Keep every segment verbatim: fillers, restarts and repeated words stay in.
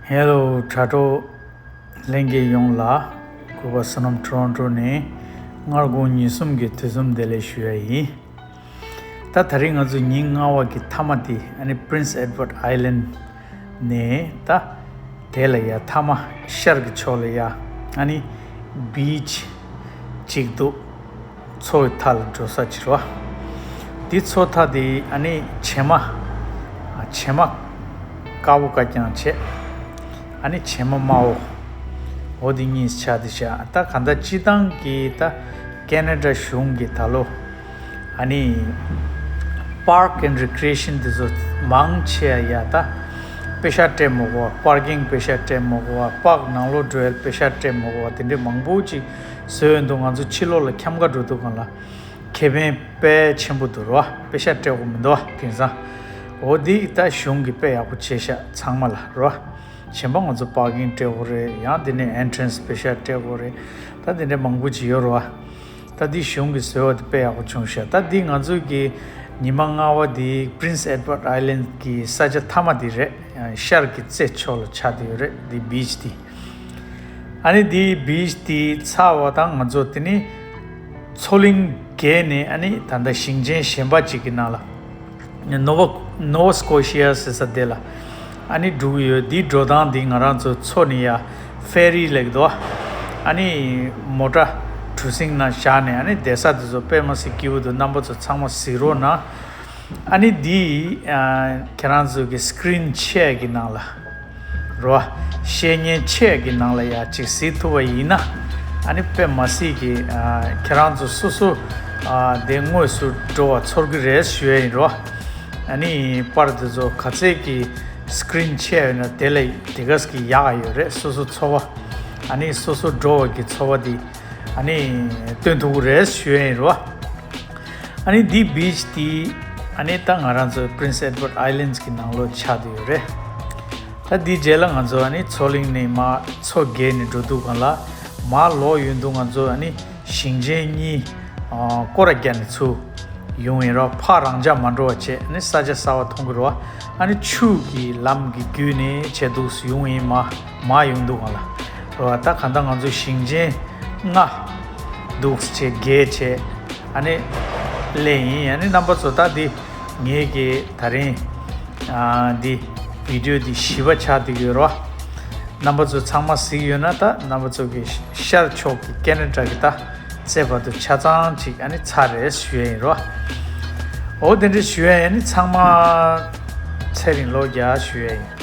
ཧེ་ལོ། དྲ་གྲོགས་ལྷན་རྒྱས་ཡོངས་ལ་གུས་པ་བསོད་ནམས་ཊོ་རོན་ཊོ་ནས་སྔ་དགོང་ཉིན་གསུམ་གྱི་དུས་གསུམ་བདེ་ལེགས་ཞུ་ཡ་ཡིན། ད་ད་རིང་ང་ཚོ་ཉིན་ལྔ་པ་གི་མཐའ་མ་དེ་ཨ་ནི་Prince Edward Island ནས་ད་དེ་ལ་ཡ་མཐའ་མ་ཤར་གྱི་ཕྱོགས་ལ་ཡ་ཨ་ནི་བིཆ་གཅིག་འདུག་མཚོ་ཡི་མཐའ་ལ་འགྲོ་ས་ཅིག་རེད་བ། འདི་མཚོ་མཐའ་དེ་ཨ་ནི་བྱེ་མ། བྱེ་མ་དཀར་པོ་དཀར་རྐྱང་བྱས། ཨ་ནི་བྱེ་མ་དམར་པོ། འོ་དེ་གཉིས་ཆགས་དེ་བཞག་ད་ག་ད་སྤྱི་བཏང་གི་ད་ཁེ་ན་ཌ་གཞུང་གི་ད་ལོ། ཨ་ནི་Park and Recreation དེ་ཚོ་མང་ཆེ་བ་ཡ་ད་པེ་ཤ་སྤྲད་མ་དགོས་པ། པར་ཀིང་པེ་ཤ་སྤྲད་མ་དགོས་པ། པཱག་ནང་ལོགས་འགྲོ་ཡ་པེ་ཤ་སྤྲད་མ་དགོས་པ། དེ་འདྲའི་མང་པོ་ཅིག་བཟོས་ཡོང་དུས་ང་ཚོ་ཕྱི་ལོགས་ལ་འཁྱམ་ག་འགྲོ་དུས་སྒང་ལ་ཁེ་ཕན་དཔེ་ཆེན་པོ་འདུག་རོ། པེ་ཤ་སྤྲད་དགོས་མི་འདུག་བ། དེང་སང་འོ་འདི་ད་གཞུང་གིས་དཔེ་ཡག་པོ་བྱས་ཤག་ཚང་མ་ལ་རོ། གཞན་པ་ང་ཚོ་པར་ཀིང་སྤྲད་དགོས་རེད། ཡང་དེ་ནས་ཨེན་ཊི་རན་སི་པེ་ཤ་སྤྲད་དགོས་རེད། ད་དེ་འདྲའི་མང་པོ་ཅིག་ཡོད་རེད་བ། ད་འདི་གཞུང་གིས་བཟོས་པ་དེ་དཔེ་ཡག་པོ་བྱུང་ཤག་ད་འདི་ང་ཚོ་གི་ཉི་མ་ལྔ་པ་འདི་Prince Edward Island གི་ས་ཆ་མཐའ་མ་འདི་རེད། ཤར་གྱི་རྩེ་ཕྱོགས་ལ་ཆགས་བསྡད་ཡོད་རེད། འདི་བིཆ་འདི། ཨ་ནི་འདི་བིཆ་འདི་ཚར་བ་དང་ང་ཚོ་དེ་ནི་མཚོ་གླིང་བརྒལ་ནས་ཨ་ནི་ད་ལྟ་ཞིང་ཆེན་གཞན་པ་ཅིག་གི་ནང་ལ། ནོ་ཝ་ནོ་ཝ་སྐོ་ཤི་ཡ་ཟེར་ས་དེ་ལ་ཨ་ནི་འགྲོ་གི་ཡོད། འདི་འགྲོ་སྟངས་འདི་ང་རང་ཚོ་མཚོ་ནས་ཡ་ཕེ་རི་ལེགས་དོ། ཨ་ནི་མོ་ཊ་གྲུ་གཟིངས་ནང་བཞག་ནས་ཨ་ནི་བསྡད་ས་དེ་ཚོ་དཔེ་མ་སྲིད་སྐྱིད་པོ་འདུག་རྣམ་པ་ཚོ་ཚང་མ་གཟིགས་རོགས་གནང་། ཨ་ནི་འདི་ཨ་ཁྱེད་རང་ཚོ་གི་སི་ཀི་རིན་ཆེ་གི་ནང་ལ། རོ། བཤད་ཉན་ཆེ་གི་ནང་ལ་ཡ་ཅིག་གཟིགས་ཐུབ་པ་ཡིན་ན། ཨ་ནི་དཔེ་མ་སྲིད་ཀྱི་ཨ་ཁྱེད་རང་ཚོ་སོ་སོ་ཨ་དེ་དངོས་སུ་འགྲོ་བ་ཚོར་གི་རེད་ཞུ་ཡ་ཡིན་རོ། ཨ་ནི་པར་དེ་ཚོ་ག་ཚད་ཀྱི་སི་ཀི་རིན་ཆེ་ཡོད་ན་དེ་ལས་དེ་ག་ཙམ་གྱི་ཡག་ཡོད་རེད། སོ་སོ་ཚོར་བ། ཨ་ནི་སོ་སོ་འགྲོ་བ་གི་ཚོར་བ་དེ་ཨ་ནི་སྟོན་ཐུབ་ཀྱི་རེད་ཞུ་ཡ་ཡིན་རོ། ཨ་ནི་འདི་བིཆ་འདི་ཨ་ནི་ད་ང་རང་ཚོ་Prince Edward Islands གི་ནང་ལོགས་ཆགས་བསྡད་ཡོད་རེད། ད་འདི་རྗེས་ལ་ང་ཚོ་ཨ་ནི་མཚོ་གླིང་ནས་མར་མཚོ་བརྒལ་ནས་འགྲོ་དུས་སྒང་ལ་མར་ལོག་ཡོང་དུས་ང་ཚོ་ཨ་ནི་ཞིང་ཆེན་གཉིས་ཨ་སྐོར་ར་བརྒྱབ་ནས་ཚུར་ཡོང་ཡིན་རོ། ཕར་རང་འཇགས་མ་འགྲོ་བ་བྱས་ཨ་ནི་ས་ཆ་གསར་པ་མཐོང་གི་རོ། ཨ་ནི་ཆུ་གི་ལམ་གྱི་བརྒྱུད་ནས་བྱས་འདུག་ཡོང་ཡིན། མར་མར་ཡོང་དུས་སྒང་ལ་རོ། ད་ག་ད་ང་ཚོ་ཞིང་ཆེན་ལྔ་འདུག་བྱས་བརྒལ་བྱས་ཨ་ནི་སླེབས་ཡིན། ཨ་ནི་རྣམ་པ་ཚོ་ད་འདི་ངེད་ཀྱི་ད་རིང་ཨ་འདི་བི་ཌི་ཡོ་འདི་བཞི་པ་ཆགས་བསྡད་ཡོད་རོ། རྣམ་པ་ཚོ་ཚང་མ་གཟིགས་ཡོད་ན་ད་རྣམ་པ་ཚོ་གི་ཤར་ཕྱོགས་ཀྱི་ཁེ་ན་ཌ་གི་ད་རྩེ་བར་དུ་ཆ་ཚང་ཅིག་ཨ་ནི་ཚར་རེད་ཞུ་ཡ་ཡིན་རོ། འོ་དེ་འདྲ་ཞུ་ཡ་ཡིན། ཨ་ནི་ཚང་མ་ཚེ་རིང་ལོ་བརྒྱ་ཞུ་ཡ་ཡིན།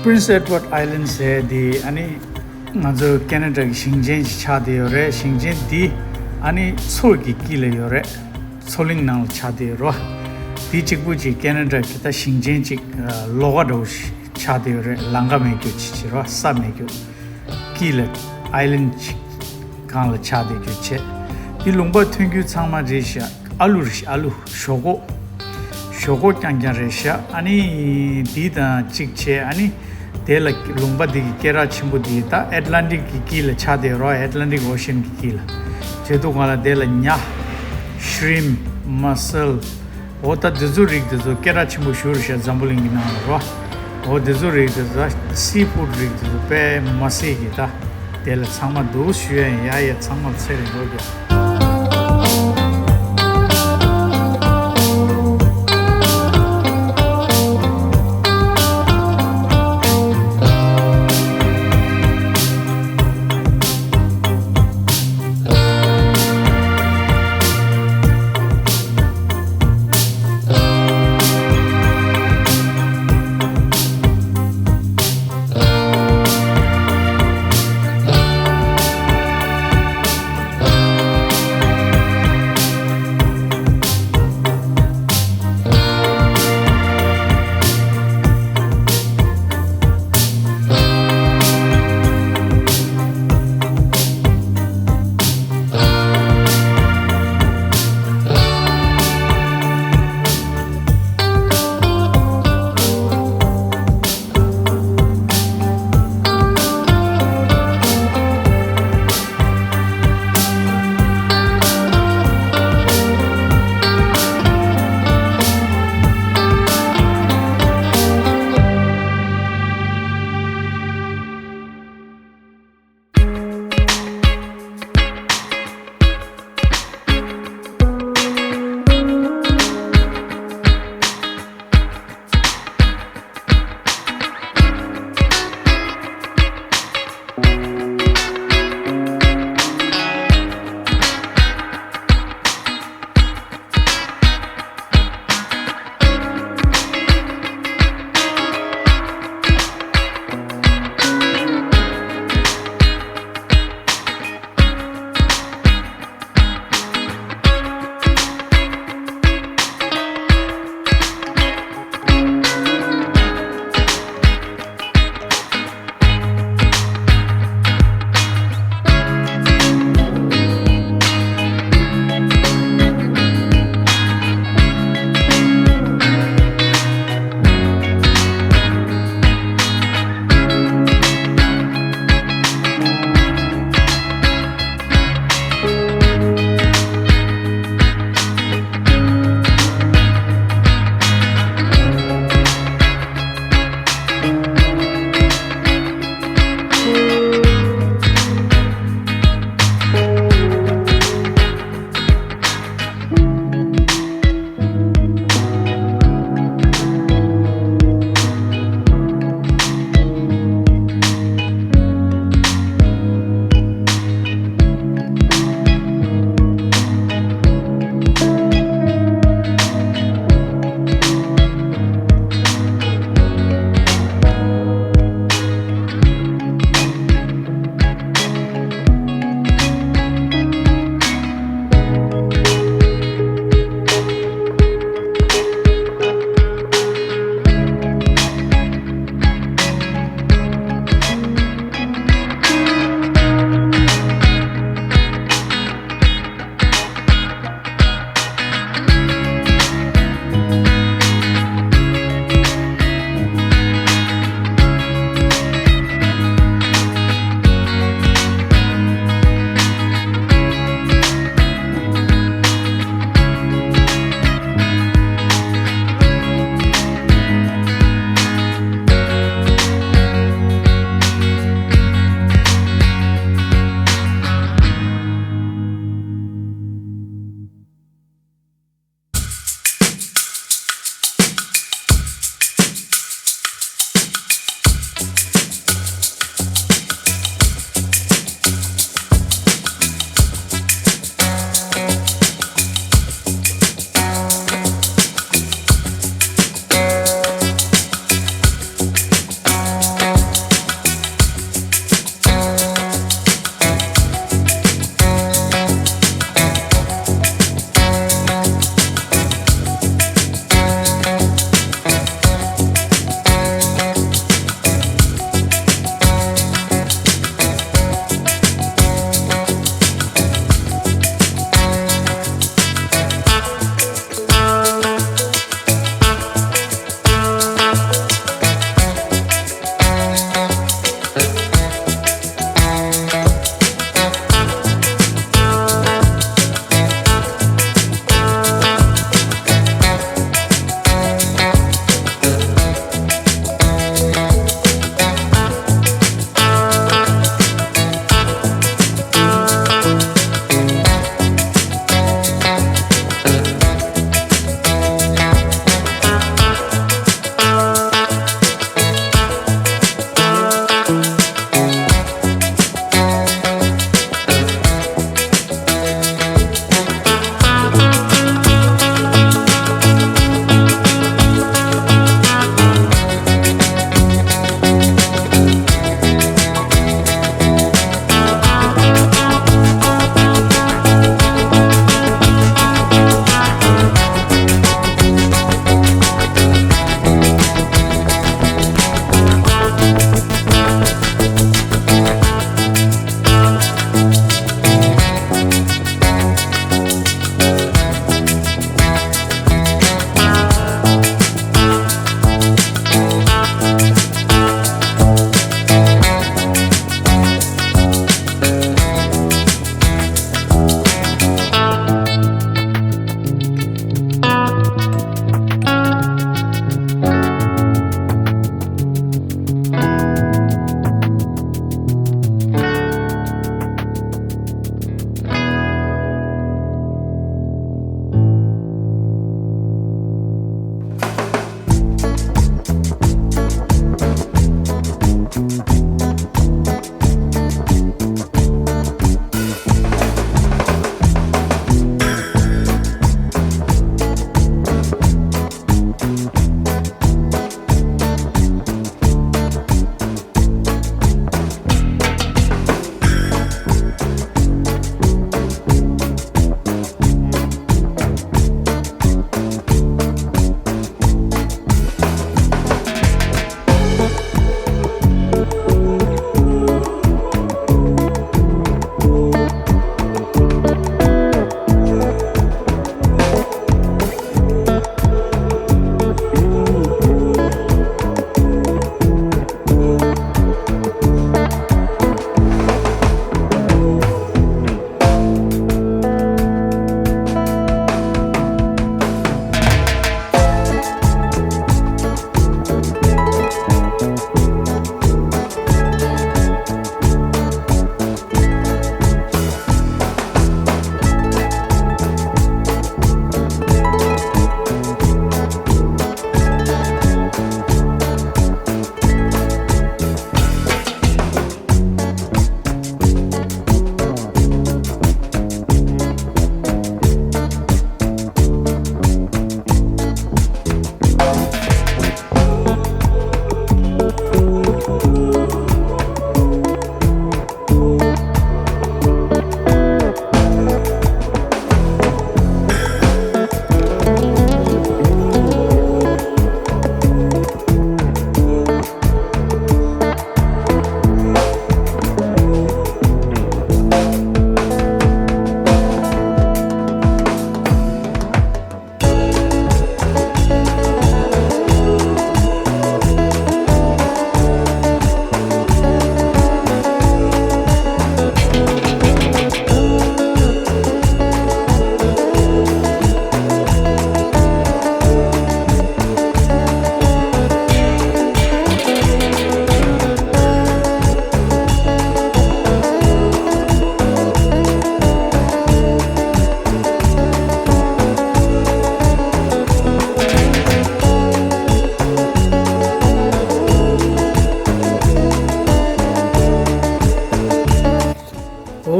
Prince Edward Island ཟེར་དེ་ཨ་ནི་ང་ཚོ་ཁེ་ན་ཌ་གི་ཞིང་ཆེན་ཞིག་ཆགས་བསྡད་ཡོད་རེད། ཞིང་ཆེན་འདི་ཨ་ནི་མཚོ་གི་དཀྱིལ་ལ་ཡོད་རེད། མཚོ་གླིང་ནང་ལ་ཆགས་བསྡད་ཡོད་རེད། འདི་གཅིག་པུ་ཅིག་ཁེ་ན་ཌ་གི་ད་ཞིང་ཆེན་ཅིག་ལོགས་ཀ་འདྲ་བོ་ཞིག་ཆགས་བསྡད་ཡོད་རེད། ལམ་ཁ་མེད་རྒྱུ་ཅིག་བྱས་རེད། ས་མེད་རྒྱུ། དཀྱིལ་ལ་ཨའི་ལེན་ཅིག་སྒང་ལ་ཆགས་བསྡད་རྒྱུ་བྱས། འདི་ལུང་པ་ཐོན་རྒྱུ་ཚང་མ་རེད་ཤག་ཨ་ལུ་རེད་ཤག་ཨ་ལུ་ཞོག་ཁོག་ཞོག་ཁོག་རྐྱང་རྐྱང་རེད་ཤག་ཨ་ནི་འདི་དང་གཅིག་བྱས། ཨ་ནི་དེ་ལ་ལུང་པ་འདི་གི་སྐེད་རགས་ཆེན་པོ་འདི་ད་ཨེཊ་ལན་ཊིག་གི་དཀྱིལ་ལ་ཆགས་བསྡད་རོ། ཨེཊ་ལན་ཊིག་ཨོ་ཤན་གི་དཀྱིལ་ལ། བྱས་དུས་སྒང་ལ་དེ་ལ་ཉ། ཤི་རིམ། མ་སེལ། འོ་ད་འདི་ཚོ་རིགས་འདི་ཚོ་སྐད་གྲགས་ཆེན་པོ་ཞེ་པོ་ཅིག་འཛམ་བུ་གླིང་གི་ནང་ལ་རོ། འོ་འདི་ཚོ་རིགས་འདི་ཚོ་སི་ཕུཌ་རིགས་འདི་ཚོ་དཔེ་མི་སྲིད་ཀྱི་ད་དེ་ལ་ཚང་མ་འདུག་ཞུ་ཡ་ཡིན། ཡ་ཡ་ཚང་མར་ཚེ་རིང་ལོ་བརྒྱ།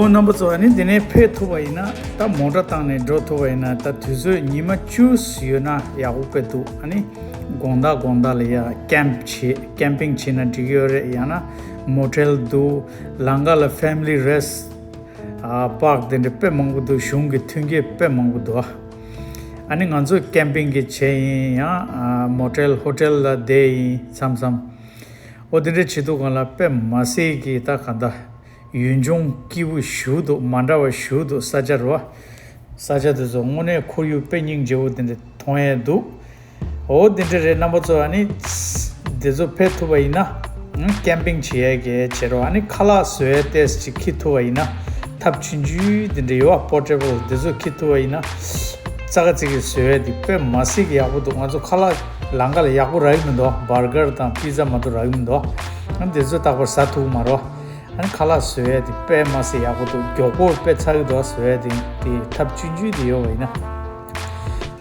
རྣམ་པ་ཚོ། ཨ་ནི་དེ་ནས་ཕེབས་ཐུབ་པ་ཡིན་ན། ད་མོ་ཊ་བཏང་ནས་འགྲོ་ཐུབ་པ་ཡིན་ན། ད་དུས་ཚོད་ཉི་མ་བཅུ་ཡོད་ན་ཡག་པོ་དཔེ་འདུག་ཨ་ནི་དགོང་དག་དགོང་དག་ལ་ཡ་ཀེམ་བྱེད། ཀེམ་པིང་བྱེད་ན་འགྲིག་གི་ཡོད་རེད། ཡང་ན་མོ་ཊེལ་འདུག་ལམ་ཁ་ལ་ཕེ་མི་ལི་རེ་སི་ཊི་པཱརྐ་དེ་འདྲ་དཔེ་མང་པོ་འདུག་གཞུང་གི་མཐུན་རྐྱེན་དཔེ་མང་པོ་འདུག་ཨ་ནི་ང་ཚོ་ཀེམ་པིང་གི་བྱས་ཡིན། ཡང་མོ་ཊེལ་ཧོ་ཊེལ་ལ་བསྡད་ཡིན། མཚམས་མཚམས་འོ་དེ་འདྲ་བྱེད་དུས་སྒང་ལ་དཔེ་མ་སྲིད་ཀྱི་ད་ག་འདྲ། ཡུལ་ལྗོངས་སྐྱིད་པོ་ཞེ་པོ་འདུག་མ་འདྲ་བ་ཞེ་པོ་འདུག་ས་ཆ་རེད་པ། ས་ཆ་དེ་ཚོ་དངོས་གནས་ཁོར་ཡུག་དཔེ་སྙིང་རྗེ་པོ་དེ་འདྲ་མཐོང་ཡས་འདུག་འོ་དེ་འདྲ་རེད། རྣམ་པ་ཚོ། ཨ་ནི་དེ་ཚོ་ཕེབས་ཐུབ་པ་ཡིན་ན། ཀེམ་པིང་བྱེད་ཡས་ཀྱི་བྱེད་རོགས། ཨ་ནི་ཁ་ལག་བཟོ་ཡས་ཏོག་ཙམ་ཅིག་འཁྱེར་ཐུབ་པ་ཡིན་ན། ཐབ་ཆུང་ཆུང་དེ་འདྲ་ཡོད་པ། པོར་ཊེ་བལ་དེ་ཚོ་འཁྱེར་ཐུབ་པ་ཡིན་ན། ཙག་ཙིག་གི་བཟོ་ཡས་དེ་དཔེ་མ་སྲིད་ཀྱི་ཡག་པོ་འདུག་ང་ཚོ་ཁ་ལག་ལམ་ཁ་ལ་ཡག་པོ་རག་གི་མི་འདུག་བར་གར་དང་པི་ཛ་མ་གཏོགས་རག་གི་མི་འདུག་ཨ་ནི་དེ་ཚོ་རྟག་པར་ཟ་ཐུབ་མ་རེད་པ། ཨ་ནི་ཁ་ལག་བཟོ་ཡས་དེ་དཔེ་མ་སྲིད་ཡག་པོ་འདུག་མགྱོགས་པོ་དཔེ་ཚར་གི་འདུག་བཟོ་ཡས་དེ། དེ་ཐབ་ཆུང་ཆུང་དེ་ཡོད་པ་ཡིན་ན།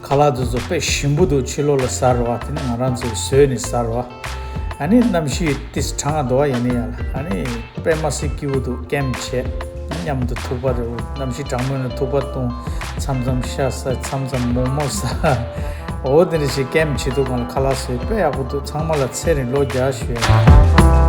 ཁ་ལག་དེ་ཚོ་དཔེ་ཞིམ་པོ་འདུག་ཕྱི་ལོགས་ལ་ཟ་རེད་པ། དེ་ནི་ང་རང་ཚོས་བཟོས་ནས་ཟ་རེད་པ། ཨ་ནི་གནམ་གཤིས་ཏོག་ཙམ་གྲང་འདུག་པ། ཡིན་ན་ཡང་ལ། ཨ་ནི་དཔེ་མ་སྲིད་སྐྱིད་པོ་འདུག་ཀེམ་བྱས། མཉམ་དུ་ཐུག་པ་རེད། གནམ་གཤིས་གྲང་མོ་ནས་ཐུག་པ་བཏུང་། མཚམས་མཚམས་ཤ་ཟ། མཚམས་མཚམས་མོག་མོག་ཟ། འོ་དེ་འདྲ་ཞིག་ཀེམ་བྱེད་དུས་སྒང་ལ་ཁ་ལག་བཟོས། དཔེ་ཡག་པོ་འདུག་ཚང་མ་ལ་ཚེ་རིང་ལོ་བརྒྱ་ཞུ་ཡ།